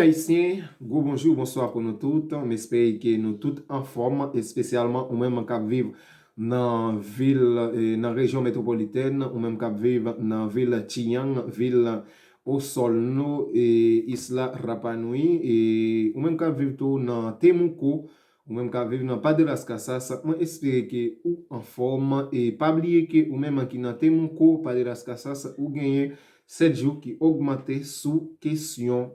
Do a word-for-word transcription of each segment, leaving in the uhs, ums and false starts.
Ayisyen, gwo bonjou, bonswa pou nou tout. M espere ke nou tout anfòm, espesyalman ou menm k ap viv nan vil, eh, nan rejyon metwopolitèn, ou menm k ap viv nan vil Chiang, vil Osorno, e Isla Rapa Nui, e ou menm k ap viv tou nan Temuco, ou menm k ap viv nan Padre Las Casas, mwen espere ke ou anfòm. E pa bliye ke ou menm ki nan Temuco, Padre Las Casas, ou genyen sèt jou ki ogmante sou kesyon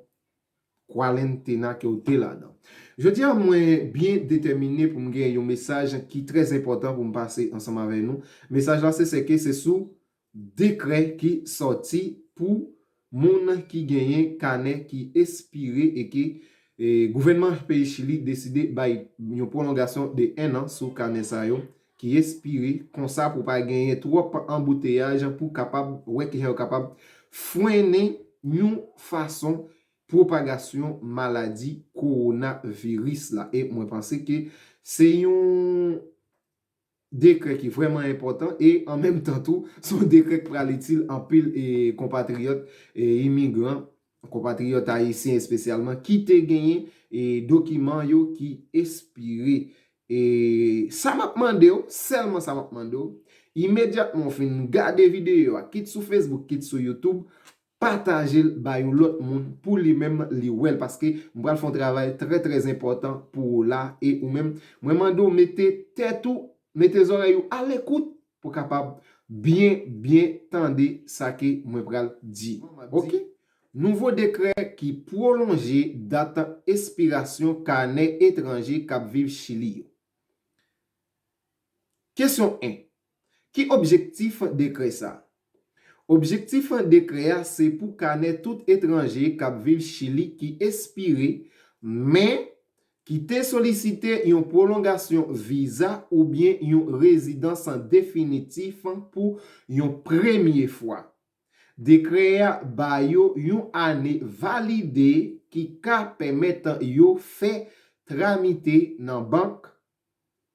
kwarantena ke w te ladan. Jodi a, mwen byen detèmine pou m gen yon mesaj ki trè enpòtan pou m pase ansanm avè nou. Mesaj la, se, se ke se sou dekrè ki sòti pou moun ki genyen kanè ki espire e ke, e, gouvènman peyi Chili deside bay yon pwolongasyon de en an sou kanè sa yo ki espire, konsa pou pa genyen twòp anbouteyaj, pou kapab wè kijan yo kapab frennen yon fason pwopagasyon maladi kowonaviris la. E mwen panse ke se yon dekrè ki vrèman enpòtan e an menm tan tou, se yon dekrè k pral itil anpil e konpatriyòt e imigran, konpatriyòt ayisyen espesyalman, ki te genyen e dokiman yo ki espire. E sa m ap mande w, sèlman sa m ap mande w, imedyatman w fin gade videyo a, kit sou Facebook, kit sou YouTube, pataje l ba yon lòt moun pou li menm li wè l, paske m pral fè yon travay trè, trè enpòtan pou ou la. E ou menm, mwen mande w mete tèt ou, mete zòrèy ou alekout pou kapab byen, byen tande sa ke mwen pral di. Ok? Nouvo dekrè ki pwolonje dat espirasyon kanè etranje k ap viv Chili yo. Kesyon en. Ki objektif dekrè sa? Objektif dekrè a se pou kanè tout etranje k ap viv Chili ki espire, men ki te solisite yon pwolongasyon viza oubyen yon rezidans definitif pou yon premye fwa. Dekrè a ba yo yon ane valide ki ka pèmèt yo fè tramite nan bank,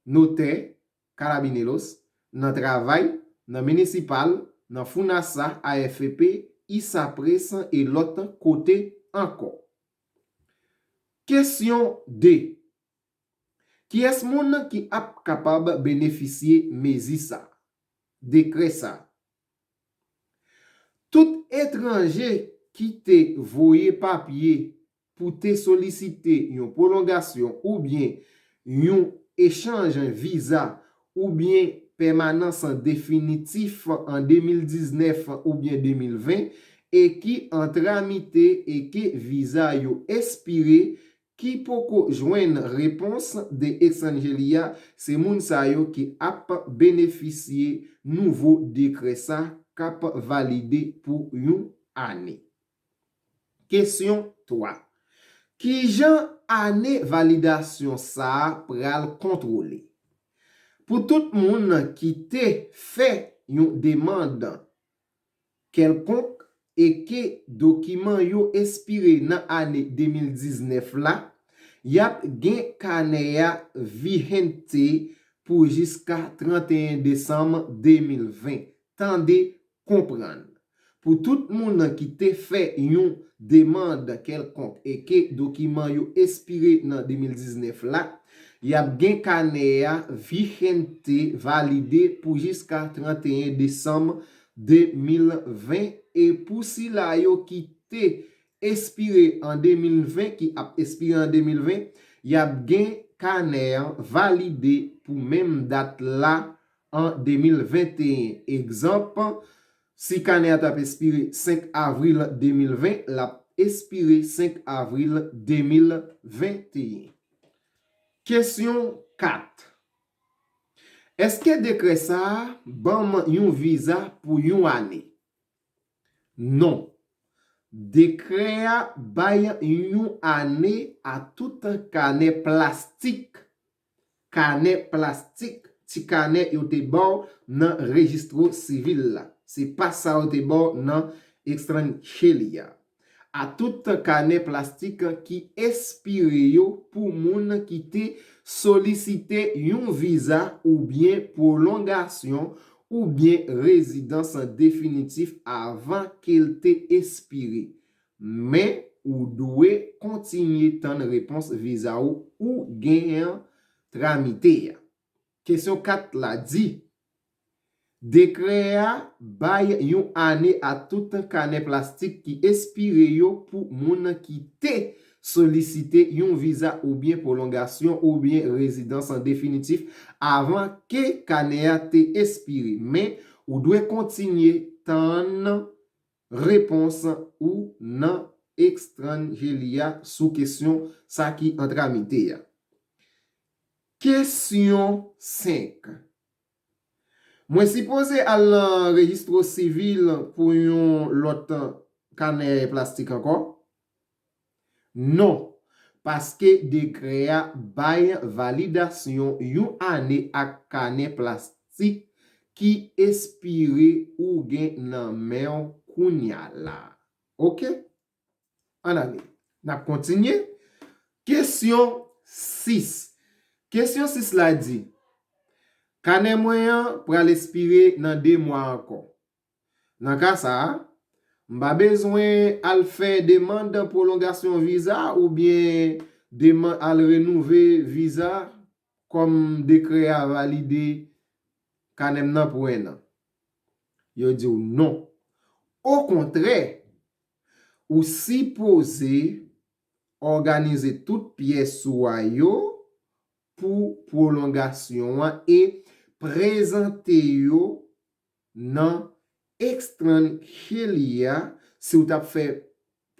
notè, carabineros, nan travay, nan minisipal, nan FUNASA, A F P, ISAPRES e lòt kote ankò. Kesyon de. Kiyès moun ki ap kapab benefisye mezi sa, dekrè sa? Tout etranje ki te voye papye pou te solisite yon pwolongasyon oubyen yon echanj viza oubyen pèmanans definitif an de mil diznèf oubyen de mil ven e ki an tramite e ke viza yo espire, ki poko jwenn repons de Extranjeria, se moun sa yo ki ap benefisye nouvo dekrè sa k ap valide pou yon ane. Kesyon twa. Kijan ane validasyon sa a pral kontwole? Pou tout moun ki te fè yon demann kèlkonk e ke dokiman yo espire nan ane de mil diznèf la, y ap gen kanè a vijente pou jiska trannteyen desanm de mil ven. Tande, konprann. Pou tout moun ki te fè yon demann kèlkonk e ke dokiman yo espire nan de mil diznèf la, y ap gen kanè a vijente valide pou jiska trannteyen desanm de mil ven, e pou sila yo ki te espire an de mil ven, ki ap espire an de mil ven, y ap gen kanè an valide pou menm dat la an de mil venteyen. Egzanp, si kanè a t ap espire senk avril de mil ven, l ap espire senk avril de mil venteyen. Kesyon kat. Èske dekrè sa a ban m yon viza pou yon ane? Non. Dekrè a bay yon ane a tout kanè plastik. Kanè plastik, ti kanè yo te ba w nan rejistro sivil la. Se pa sa yo te ba w nan Extranjeria. A tout kanè plastik ki espire yo pou moun ki te solisite yon viza oubyen pwolongasyon oubyen rezidans definitif avan ke l te espire. Men, ou dwe kontinye tann repons viza w ou genyen tramite a. Kesyon kat la di, dekrè a bay yon ane a tout kanè plastik ki espire yo pou moun ki te solisite yon viza oubyen pwolongasyon oubyen rezidans definitif avan ke kanè a te espire, men ou dwe kontinye tann repons ou nan ekstranjeli a sou kesyon sa ki an tramite a. Kesyon senk. Mwen sipoze al nan rejistro sivil pou yon lòt kanè plastik ankò? Non, paske dekrè a bay validasyon yon ane ak kanè plastik ki espire ou gen nan men w kounya la. Oke? Ann ale. N ap kontinye. Kesyon sis. Kesyon sis la di, kanè mwen an pral espire nan de mwa ankò. Nan ka sa a, m pa bezwen al fè demann pwolongasyon viza oubyen demann al renouvle viza kòm dekrè a valide kanè m nan pou en an. Yo di w non. Okontrè, ou sipoze òganize tout pyès ou a yo pou pwolongasyon an e prezante yo nan ekstranjeli a. Si w t ap fè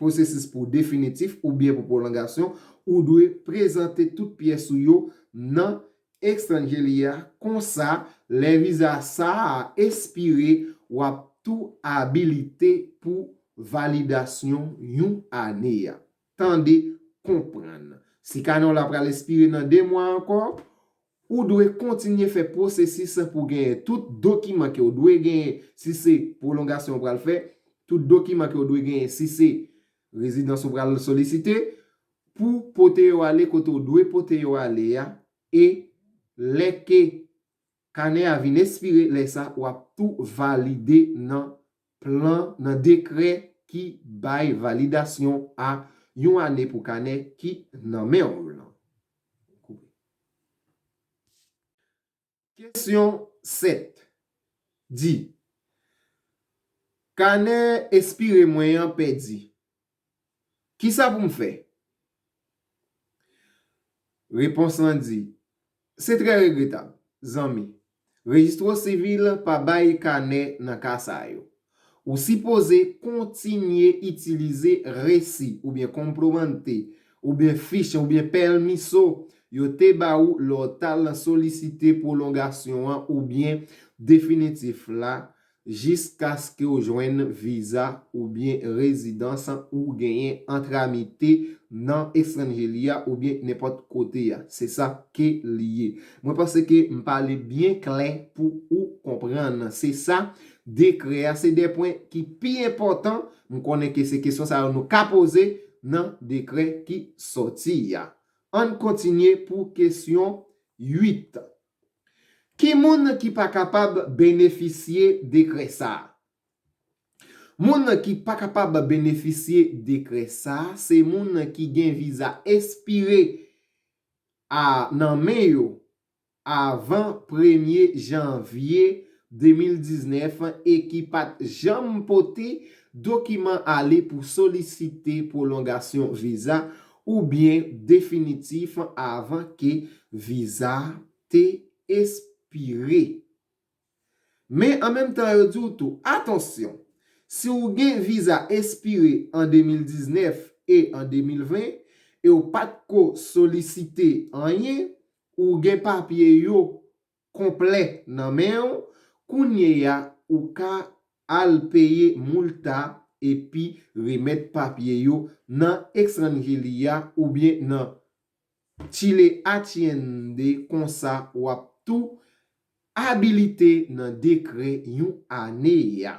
pwosesis pou definitif oubyen pou pwolongasyon, ou dwe prezante tout pyès ou yo nan ekstranjeli a. Konsa, lè viza sa a espire, w ap tou abilite pou validasyon yon ane a. Tande, konprann. Si kanè w la pral espire nan de mwa ankò, ou dwe kontinye fè pwosesis pou genyen tout dokiman ke w dwe genyen si se pwolongasyon w pral fè, tout dokiman ke w dwe genyen si se rezidans ou pral solisite, pou pote yo ale kote w dwe pote yo ale a, e lè ke kanè a vin espire, lè sa w ap tou valide nan plan, nan dekrè ki bay validasyon a yon ane pou kanè ki nan men w lan. Kesyon sèt. Di, kanè espire mwen an pèdi. Kisa pou m fè? Repons lan di, se trè regretab, zanmi. Rejistro sivil pa bay kanè nan ka sa yo. Ou sipoze kontinye itilize resi oubyen konpwomante oubyen fich oubyen pèmiso yo te ba ou lè w t al solisite pwolongasyon an oubyen definitif la jiskaske w jwenn viza oubyen rezidans ou genyen an tramite nan estranjeri a oubyen nenpòt kote a. Se sa ke li ye. Mwen panse ke m pale byen klè pou ou konprann. Se sa, dekrè a, se de pwen ki pi enpòtan. M konnen ke se kesyon sa yo nou ka poze nan dekrè ki sòti a. Ann kontinye pou kesyon uit. Ki moun ki pa kapab benefisye dekrè sa a? Moun ki pa kapab benefisye dekrè sa a, se moun ki gen viza espire a nan men yo avan premye janvye de mil diznèf e ki pa t janm pote dokiman ale pou solisite pwolongasyon viza oubyen definitif avan ke viza a te espire. Men an menm tan, yo di w tou, atansyon, si w gen viza espire an de mil diznèf e an de mil ven, e w pa t ko solisite anyen, ou gen papye yo konplè nan men w, kounye a, ou ka al peye multa epi remèt papye yo nan estranjeri a oubyen nan Chile Atiende, konsa w ap tou abilite nan dekrè yon ane a.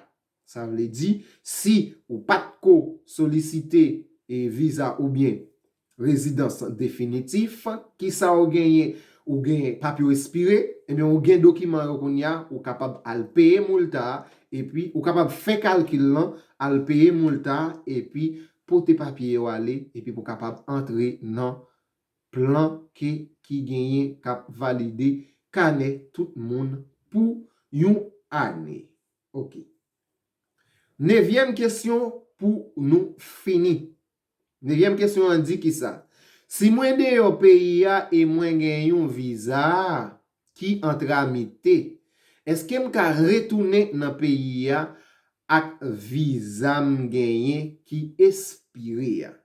Sa vle di, si ou pa t ko solisite e viza oubyen rezidans definitif, kisa w genyen? Ou gen papye w espire, ebyen ou gen dokiman yo kounye a, ou kapab al peye multa a, epi ou kapab fè kalkil lan, al peye multa a, epi pote papye yo ale, epi pou kapab antre nan plan ke, ki genyen k ap valide kanè tout moun pou yon ane. Ok. Nevyèm kesyon pou nou fini. Nevyèm kesyon an di kisa? Si mwen deyò peyi a e mwen gen yon viza ki an tramite, èske m ka retounen nan peyi a ak viza m genyen ki espire a?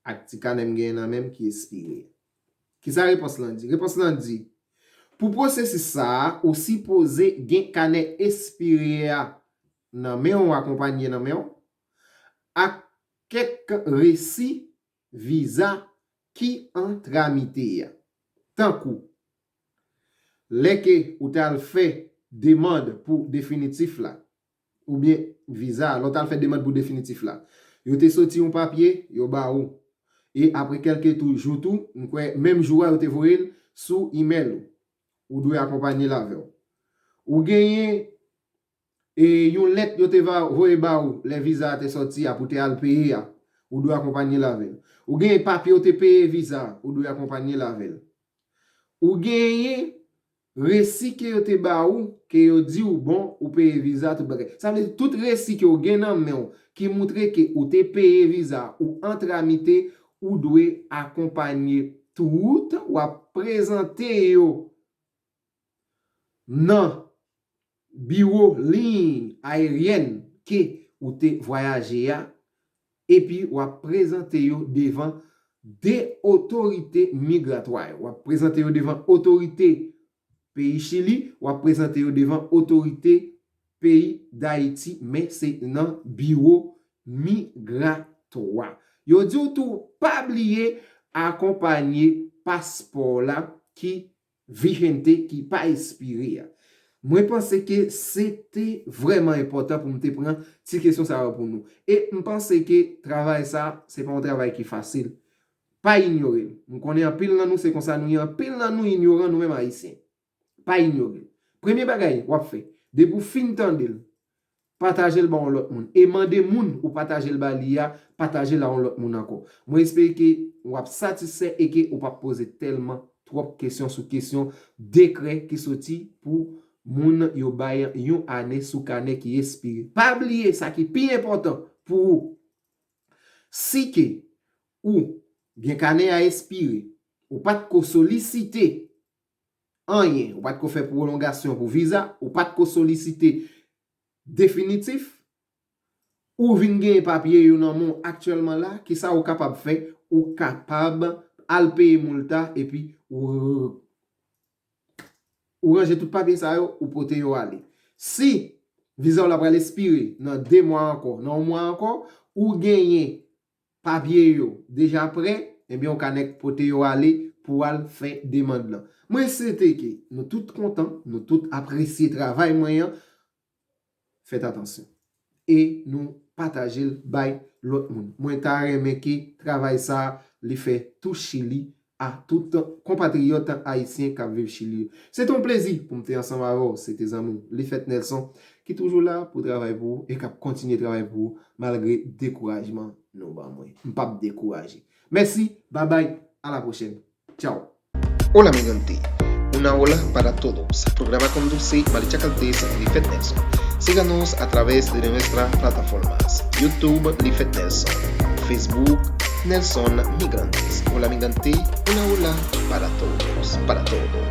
Ak ti kanè m genyen nan men m ki espire. Kisa repons lan di? Repons lan di, pou pwosesis sa a, ou sipoze gen kanè espire a nan men w, akonpanye nan men w, ak kèk resi viza ki an tramite a. Tankou, lè ke ou t al fè demann pou definitif la, oubyen viza, lè w t al fè demann pou definitif la, yo te soti yon papye, yo ba ou. E apre kèlke tou, jou tou, m kwè menm jou a, yo te voye l sou imèl ou. Ou dwe akonpanye l avè w. Ou genyen, e, yon lèt yo te va, voye ba ou lè viza a te sòti a pou te al peye a. Ou dwe akonpanye l avè l. Ou genyen papye ou te peye viza a. Ou dwe akonpanye l avè l. Ou genyen resi ke yo te ba ou, ke yo di w, bon, ou peye viza, tout bagay. Sa vle di, tout resi ke w gen nan men w, ki montre ke ou te peye viza, ou an tramite, ou dwe akonpanye tout, w ap prezante yo nan biwo liy ayeryèn ke ou te vwayaje a, epi w ap prezante yo devan de otorite migratwa yo. W ap prezante yo devan otorite peyi Chili, w ap prezante yo devan otorite peyi Dayiti, men se nan biwo migratwa. Yo di w tou, pa bliye akonpanye paspò w la ki vigente, ki pa espire a. Mwen panse ke se te vrèman enpòtan pou m te pran ti kesyon sa yo pou nou. E m panse ke travay sa, se pa yon travay ki fasil. Pa inyore l. M konnen anpil nan nou, se konsa nou ye, anpil nan nou inyoran, nou menm Ayisyen. Pa inyore l. Premye bagay w ap fè, depi w fin tande l, pataje l ba yon lòt moun. E mande moun ou pataje l ba li a, pataje l a yon lòt moun ankò. Mwen espere ke w ap satisfè e ke ou p ap poze tèlman twòp kesyon sou kesyon dekrè ki soti pou moun yo bay yon ane sou kanè ki espire. Pa bliye sa ki pi enpòtan pou ou. Si ke ou gen kanè a espire, ou pa t ko solisite anyen, ou pa t ko fè pwolongasyon pou viza, ou pa t ko solisite definitif, ou vin gen papye yo nan men w aktyèlman la, kisa ou kapab fè? Ou kapab al peye multa epi ou, ou ranje tout papye sa yo, ou pote yo ale. Si viza w la pral espire nan de mwa ankò, nan yon mwa ankò, ou genyen papye yo deja prè, ebyen, ou ka nèk pote yo ale pou al fè demann lan. Mwen swete ke nou tout kontan, nou tout apresye travay mwen an. Fèt atansyon. E nou pataje l bay lòt moun. Mwen ta renmen ke travay sa a, li fè tou Chili a tout konpatriyòt ayisyen k ap viv Chili yo. Se te yon plezi pou m te ansanm avè w. Se te zanmi w, Lifèt Nelson, ki toujou la pou travay pou ou e k ap kontinye travay pou ou malgre dekourajman nou ban mwen. M p ap dekouraje. Mèsi, babay, a la pwochèn. Tchao. Hola mi gente, una ola para todos. Programa conduce Malicha Caltes Lifet Nelson. Síganos a través de nuestras plataformas YouTube Lifet Nelson, Facebook Nelson Migrantes. Hola mi gente, una ola para todos, para todos.